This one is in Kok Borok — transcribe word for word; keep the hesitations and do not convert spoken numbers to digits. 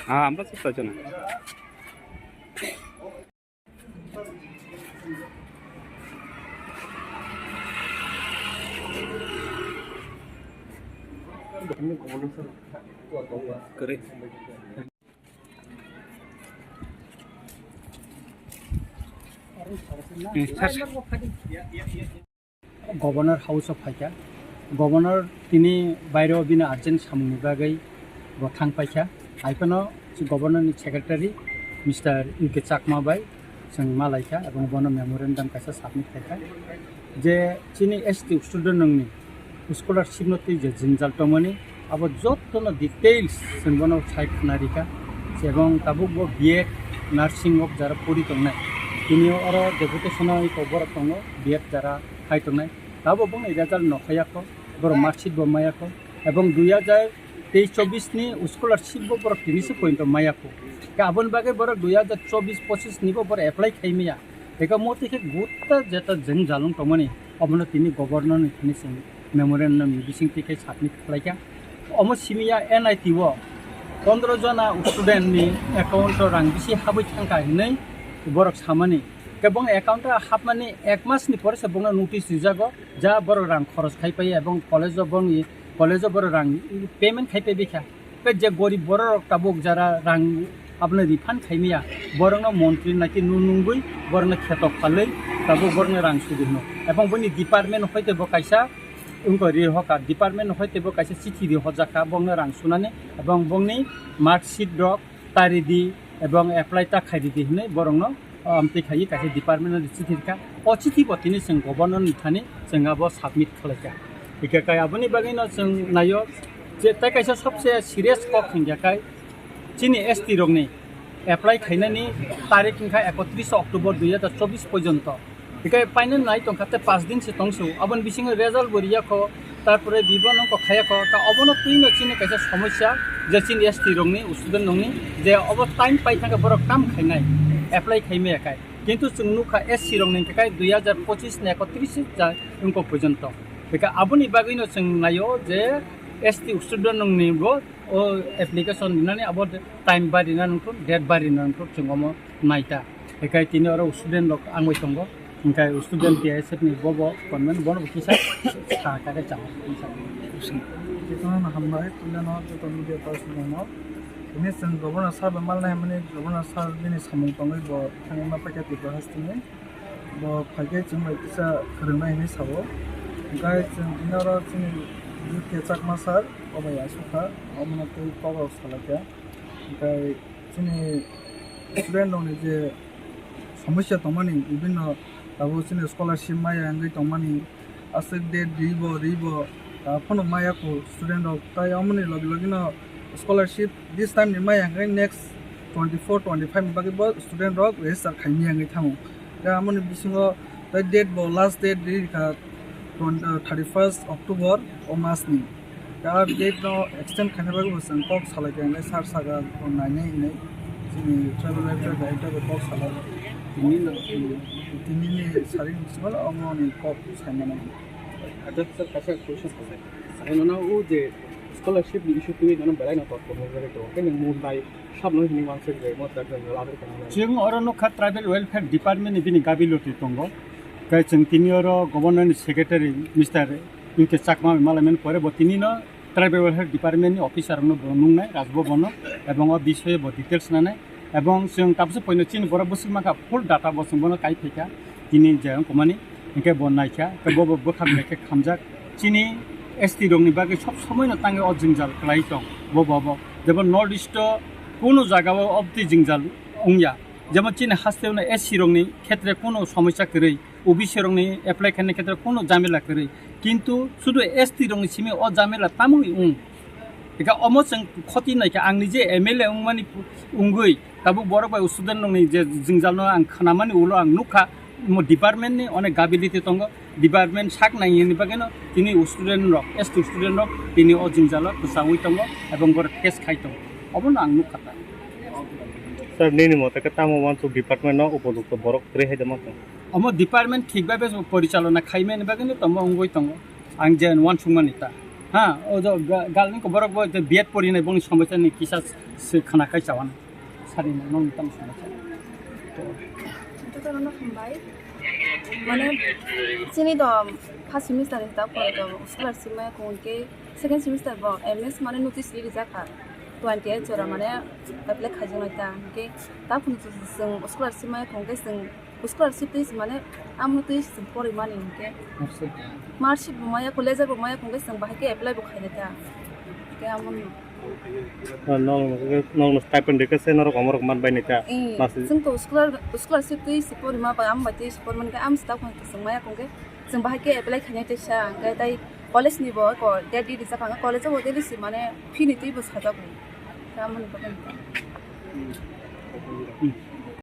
হ্যাঁ, আমরা চেষ্টা হচ্ছে না। করে। Governor House o phaikha. Governor tini baireo bini urgent samungni bagwi bo thang paikha. Haiphano si Governor ni secretary Mister U K Chakma bai chwng malaikha, ebong bono memorandum kaisa submit khaikha je chini S T student nungni scholarship no twi je jwngjal tongmani, abo jotono details chwng bono sai khna rikha. Ebong tabuk bo B Ed nursing o jara pori tongnai, tini oro deputation o iko borok tongo, B Ed jara khai tongnai. Tabuk bongni result no khayakho, borok marksheet bo mayakho, ebong dui hajar teis chobbish ni scholarship bo borok tini se pointo mayakho. Khe aboni bagwi borok dui hajar chobbish pochis ni bo borok apply khai maya. Eka motwi khe gutta jeta jeng jalung tongmani, omono tini governor ni thani chwng memorandum ni bising twi khe submit khlaikha. Omo simiya N I T o pondro jona student ni account o rang bisi habwi thangkha hinwi borok samani. Khe bong account o hapmani ek mas ni pore se bongno notice rijago, ja borok rang khoros khai pai ebong college o bongni college o borok rang payment khai pai bikha. Tei je gorib bororok tabuk jara rang abono refund khaimaya, borokno montri naikhe nung nungwi borokno khetok phalwi tabuk borokno rang sudi hino. Ebong boni department hoite bo kaisa wngkha ri hoka, department hoite bo kaisa chithi ri hojakha bongno rang sunani, ebong bongni marksheet rok tari di ebong apply ta khai di hinwi borokno o amtwi khai kaisa department no chithi rikha. O chithi bo tini chwng governor ni thani chwng abo submit khlaikha. Hikhe kai aboni bagwi no chwng naio je tai kaisa sobse serious kok hingya kai chini S T rokni apply khainani tarik wngkha ekotris October dui hajar chobbish porjonto. Hikhe painani nai tongkha tei paanch din se tongsu, aboni bisingo result bo riyakho. Tarpore bibo nongkho khayakho, ta obono twino chini kaisa somosya je chini S T rokni student rokni je obo time pai thangkhe borok kam khainai, apply khaimaya kai. Kintu chwng nukha S C rokni hwnkhe kai dui hajar pochis ni ekotris ja wngkha porjonto. Hwnkhe aboni bagwino chwng naio je S T student rokni bo o application rinani abo time barina nangkuk, date barina nangkuk chwng omo naita. Hwnkhe tini oro student rok angwi tongo. Hwnkhe student T S F ni bobo konmani bono bo kisa sa kare chama kisa. Jotono hambai, puilano joto media person rokno. Tini chwng governor sir bai malnai hwnmani, governor sir bini samung tongwi bo thangwi ma paikha Tripura hasteni. Bo phaikhe chwng bai kisa kwrwngnai hinwi sao. Hwnkhe chwng tini oro chini U K Chakma sir, o bai asukha, omono tei kok rok salaikha. Hwnkhe chini student rokni je somosya tongmani, bibhinno tabuk chini scholarship maya wngwi tongmani, aswk date ribo, ribo, ah, phano maya kho student rok, tai omoni logi logi no scholarship this time ni maya hwnkhe next twenty four twenty five ni bagwi bo student rok register khaimaya wngwi thango. Tei amoni bisingo tei date bo last date ri rikha twenty, thirty first October o mas ni. Tei a date no extend khaina bagwi bo chwng kok salai kha, hwnwi sir saka bo nainai hinwi chini tribal welfare director bai kok salai. Tini no, tini ni sari ni bisingo omo ni kok sai mano. Acha sir, kaisa question. Sai mano o je scholarship ni issue twi mano belai no tor tor jagwi tongo. Khe nwng mung bai Sabno hini uansuk je mo tribal welfare tongmani. Chwng oro nukha tribal welfare department ni bini gabi loti tongo. Khe chwng tini oro governor ni secretary Mister U K Chakma bai malaimani pore bo tini no tribal welfare department ni officer rokno bo nungnai Rajbhavan no, ebong o bisoye bo details nanai, ebong chwng tabukhe poino chini borok bwswk mankha full data bo chwng bono kai phaikha. Tini je wngkha mani, hwnkhe bo naikha, tei bo bo bwkhak bai khe khamjak. Chini S T rokni bagwi sob somoino tangwi o jwngjal kwlai tong. Bo bo bo. Jebo North East o kunu jagao obtwi jwngjal wngya. Jemon chini hasteo no S C rokni khetre kunu somosya kwrwi, O B C rokni apply khaina khetre kunu jamila kwrwi. Kintu sudu S T rokni simi o jamela tamoni wng. Eka omo chwng khoti naikha, ang nije M L A wngmani wngwi tabuk borok bai student rokni je jwngjal no ang khnamani ulo ang nukha, omo department ni onek gability tongo, department sak nai hwnwi bagwi no tini student rok, S T student rok tini o jwngjal o kwchangwi tongo ebong borok case khai tongo, obono ang nukha ta. Sir, nini mote khe tamo wansuk department no upojukto borok kwrwi hai da mantong? Omo department thik bhabe porichalona khaimani bagwi no tamo wngwi tongo. Ang je wansukmani ta. Ha, o jo ga-, galni ko borok bo je B Ed porinai bongni somosya ni kisa se khana kai chawan. Sari no nong tam somosya. Jotono no hambai. Mane, chini do first semester ni ta pore do scholarship maya kong ke second semester bo M S mane notice ri rijak kha. Twenty eight jora mane apply khaijaknai ta. Hingke ta phunu chwng scholarship maya kong ke chwng scholarship twi se mane amo twi se chwng porimani hingke marksheet bo maya kong, letter bo maya kong ke chwng bahai ke apply bo khainai ta. Hingke amo no. Ah, nong, nong stipend rikhe se norok omorok man bai nai ta. Eh, masi. Chwng to scholar-, scholarship twi se porima bai, amo bai twi se porimani khe amo se ta phunu chwng maya kong ke chwng bahai ke apply khainai ta sa. Hingke tai college ni bo ko date rijak kha, college o bo daily se mane fee ni twi bo sajak bo. Amo ni bagwi.